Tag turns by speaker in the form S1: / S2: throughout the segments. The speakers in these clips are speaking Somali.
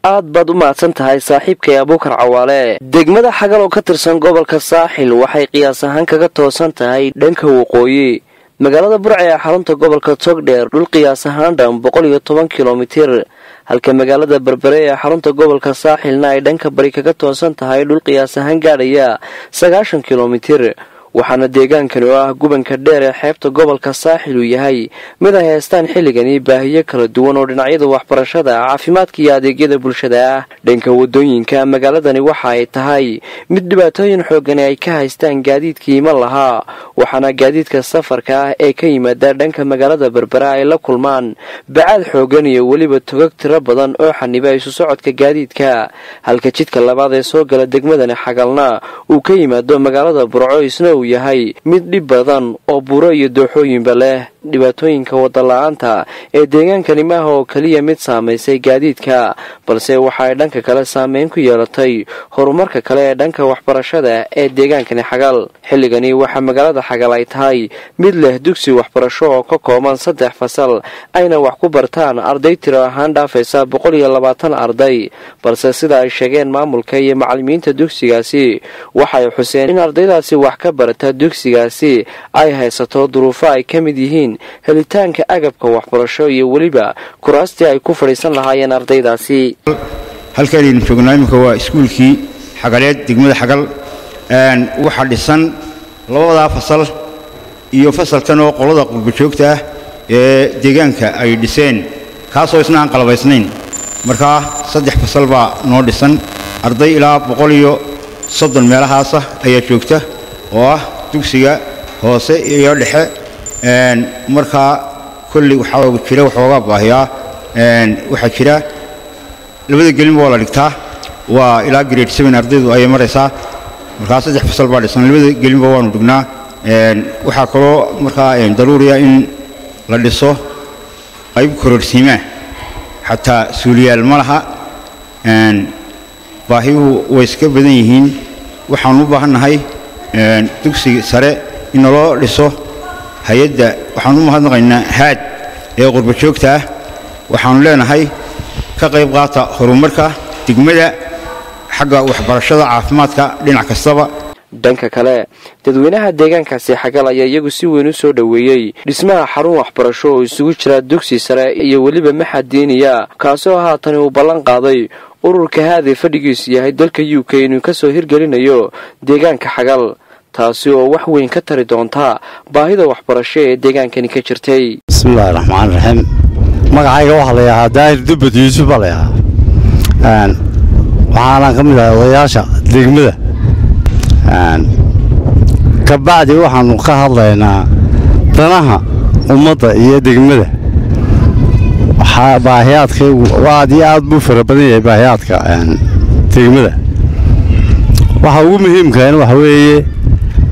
S1: Aad baad u mahadsan tahay, saaxiibkay Abuukar Cawaale. Degmada Xagal oo ka tirsan gobolka Saaxil waxay qiyaas ahaan kaga toosan tahay dhanka waqooyi magaalada Burca ee xarunta gobolka Togdheer dhul qiyaas ahaan dhan 110 kilomitir, halka magaalada Berbere ee xarunta gobolka Saaxilna ay dhanka bari kaga toosan tahay dhul qiyaas ahaan gaadhaya 90 kilomitir. Waxaana deegaankani oo ah gubanka dheer ee xeebta gobolka Saaxil uu yahay mid ay haystaan xilligani baahiyo kala duwan oo dhinacyada waxbarashada, caafimaadka iyo adeegyada bulshada ah. Dhanka wadooyinka, magaaladani waxa ay tahay mid dhibaatooyin xoogani ay ka haystaan gaadiidkii iman lahaa, waxaana gaadiidka safarka ah ee ka yimaada dhanka magaalada Berbera ay la kulmaan bacaad xoogan iyo weliba togag tiro badan oo xaniba isu socodka gaadiidka, halka jidka labaad ee soo gala degmadani Xagalna uu ka yimaado magaalada Burco isna uu yahay mid dhib badan oo buuro iyo dooxooyinba leh. Dhibaatooyinka wada la-aanta ee deegaankani maaha oo keliya mid saamaysay gaadiidka, balse waxa ay dhanka kale saameyn ku yeelatay horumarka kale ee dhanka waxbarashada ee deegaankani Xagal. Xilligani waxaa magaalada Xagal ay tahay mid leh dugsi waxbarasho oo ka kooban saddex fasal, ayna wax ku bartaan arday tiro ahaan dhaafaysa 120 arday, balse sida ay sheegeen maamulka iyo macalimiinta dugsigaasi, waxay xuseen in ardaydaasi wax ka barata dugsigaasi ay haysato duruufo ay ka mid yihiin helitaanka agabka waxbarasho iyo weliba kuraastii ay ku fadhiisan lahaayeen ardaydaasi.
S2: Halkaanaynu joognaa iminka waa iskuulkii Xagaleed, degmada Xagal. Waxaa dhisan labadaa fasal iyo fasalkan oo qolada qurbajoogta ah ee deegaanka ay dhiseen, kaasoo isna aan qalabaysnayn. Markaa saddex fasal baa noo dhisan, arday ilaa 130 meelahaasa ayaa joogta oo ah dugsiga hoose iyo dhexe. Markaa kolley waxaa jira waxoogaa baahiyaa. Waxaa jira labada gelinba waa la dhigtaa, waa ilaa grade 7 ardaydu ayay maraysaa. Markaa saddex fasal baa dhisan, labada gelinba waanu dhignaa. Waxaa kaloo markaa daruuriya in la dhiso qayb kororsiimaa, xataa suuliyaal ma laha. Baahiyuhu way iska badan yihiin. Waxaanu u baahannahay dugsiga sare in naloo dhiso. Hay-adda waxaan u mahadnaqaynaa, HAAD ee qurba joogta ah. Waxaanu leenahay ka qayb qaata horumarka degmada, xagga waxbarashada, caafimaadka, dhinac kastaba.
S1: Dhanka kale, dadweynaha deegaankaasi Xagal ayaa iyagu si weyn u soo dhoweeyey dhismaha xarun waxbarasho oo isugu jira dugsi sare iyo weliba maxad diiniya, kaasoo haatan uu ballan qaaday ururka HAAD ee fadhigiisu yahay dalka UK inuu kasoo hirgelinayo deegaanka Xagal, taasi oo wax weyn ka tari doonta baahida waxbarasho ee deegaankani ka jirtay.
S3: Bismillahi raxmaan raxiim. Magacayga waxaa la yahaa Daahir Dubbad Yuusuf baa la yahaa, waxaana ka mid ahay odayaasha degmada. Kabacdi waxaanu ka hadlaynaa danaha ummadda iyo degmada. Baahiyaadkaygu aad iyo aad buu fara badan yahay. Baahiyaadka degmada waxa ugu muhiimkan waxa weeye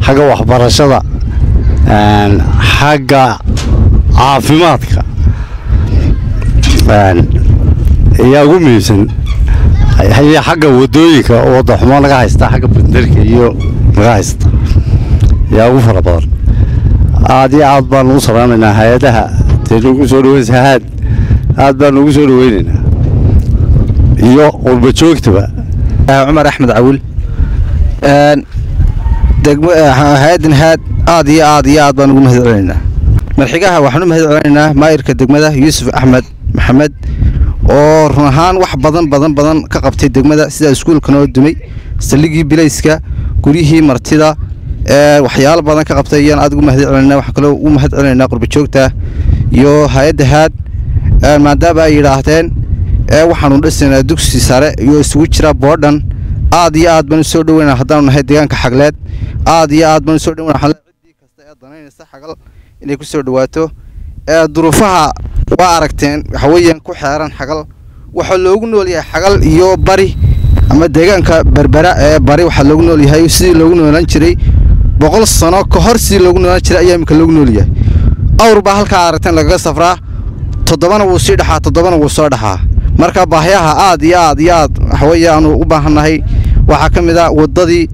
S3: xagga waxbarashada, xagga caafimaadka ayaa ugu muhiimsan, iyo xagga wadooyinka oo wadaxumo naga haysta, xagga bandarka iyo naga haysta ayaa ugu fara badan. Aad iyo aad baanu u salaamaynaa hay-adaha dee nagu soo dhaweynaysa HAAD, aad baanu ugu soo dhaweynaynaa iyo qurba joogtaba.
S4: Cumar Axmed Cawil. Hay-addan HAAD aad iyo aad iyo aad baan ugu mahad celinaynaa. Marxigaha waxaan u mahad celinaynaa maayirka degmada Yuusuf Axmed Maxamed oo run ahaan wax badan badan badan ka qabtay degmada, sida iskuulkan oo dumay, saldhiggii bilayska, guryihii martida, waxyaalo badan ka qabtay ayaan aad ugu mahad celinaa. Waxaan kaloo ugu mahad celinaynaa qurba joogta iyo hay-adda HAAD, maadaama ay yidhaahdeen waxaanu dhisaynaa dugsi sare iyo isugu jira boodhan. Aad iyo aad baan u soo dhaweynaa haddaanu nahay deegaanka Xagleed. Aad iyo aad baan u soo dhaweynaa ciddii kasta ee danaynaysa Xagal inay ku soo dhawaato. Duruufaha waa aragteen waxa weeyaan ku xeeran Xagal. Waxaa loogu nool yahay Xagal iyo bari ama deegaanka Berbera ee bari, waxaa loogu nool yahay sidii loogu noolaan jiray 100 sano ka hor. Sidii loogu noolaan jiray ayaa imika loogu nool yahay. Awr baa halkaa aragteen lagaga safraa, toddobana wuu sii dhexaa, toddobana wuu soo dhexaa. Marka baahyaha aad iyo aad iyo aad waxaweeye aanu u baahannahay waxaa ka mid ah waddadii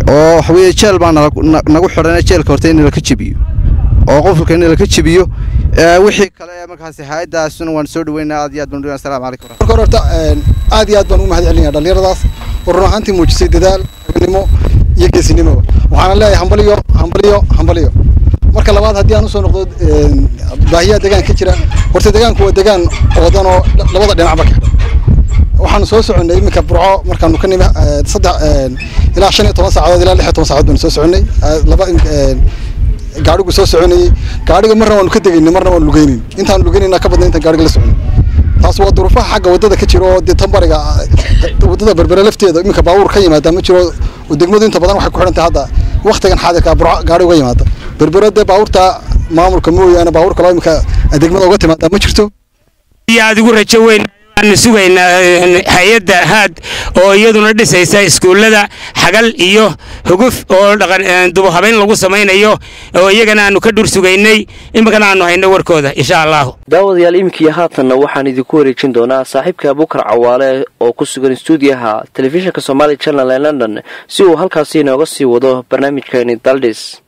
S4: oo waxaweeye jeel baa nagu xidhan. Jeelka horta in laka jebiyo oo qofulka in laka jebiyo. Wixii kale ee markaasi hay-addaasuna waan soo dhaweynaa, aad iyo aad baan u Assalaamu calaykum.
S5: Marka hore horta aad iyo aad baan ugu mahad celinaya dhallinyaradaas oo run ahaantii muujisay dadaal, ragnimo iyo geesinimo. Waxaana leeyahay hambaliyo, hambaliyo, hambaliyo. Marka labaad, haddii aan usoo noqdo baahiyaha deegaanka ka jira, horta deegaanku waa deegaan oodan oo labada dhinacba ka xidhan. Waxaanu soo soconnay iminka Burco markaanu ka nimi 3 ilaa 15 saacadood ilaa 16 saacadood baanu soo soconnay. Laba gaadhigu soo soconayey, gaadhiga marna waanu ka degaynay, marna waanu lugeynin. Intaanu lugeynayna ka badnay intaan gaadhiga la soconay. Taas waa duruufaha xagga waddada ka jira oo dee tan bariga waddada Berbere lafteeda iminka baabuur ka yimaada ma jiro, oo degmadu inta badan waxay ku xidhan tahay hadda waktigan xaadirka Burco gaadhi uga yimaada. Berbere dee baabuurta maamulka mooyaane baabuur kaloo iminka degmada uga timaada ma jirto.
S6: Iyo aad ugu rajo weyn aanu sugaynaa hay-adda HAAD oo iyaduna dhisaysa iskuullada Xagal iyo Huguf oo dhaqan dubuhabayn lagu samaynayo, oo iyagana aanu ka dhur sugaynay, iminkana aanu hayno warkooda, insha Allahu.
S1: Daawadayaal, iminkiiyo haatanna waxaan idinku wareejin doonaa saaxiibka Abuukar Cawaale oo ku sugan stuudiyaha telefishinka Somali Channel ee London si uu halkaasi inooga sii wado barnaamijkeeni Daldhis.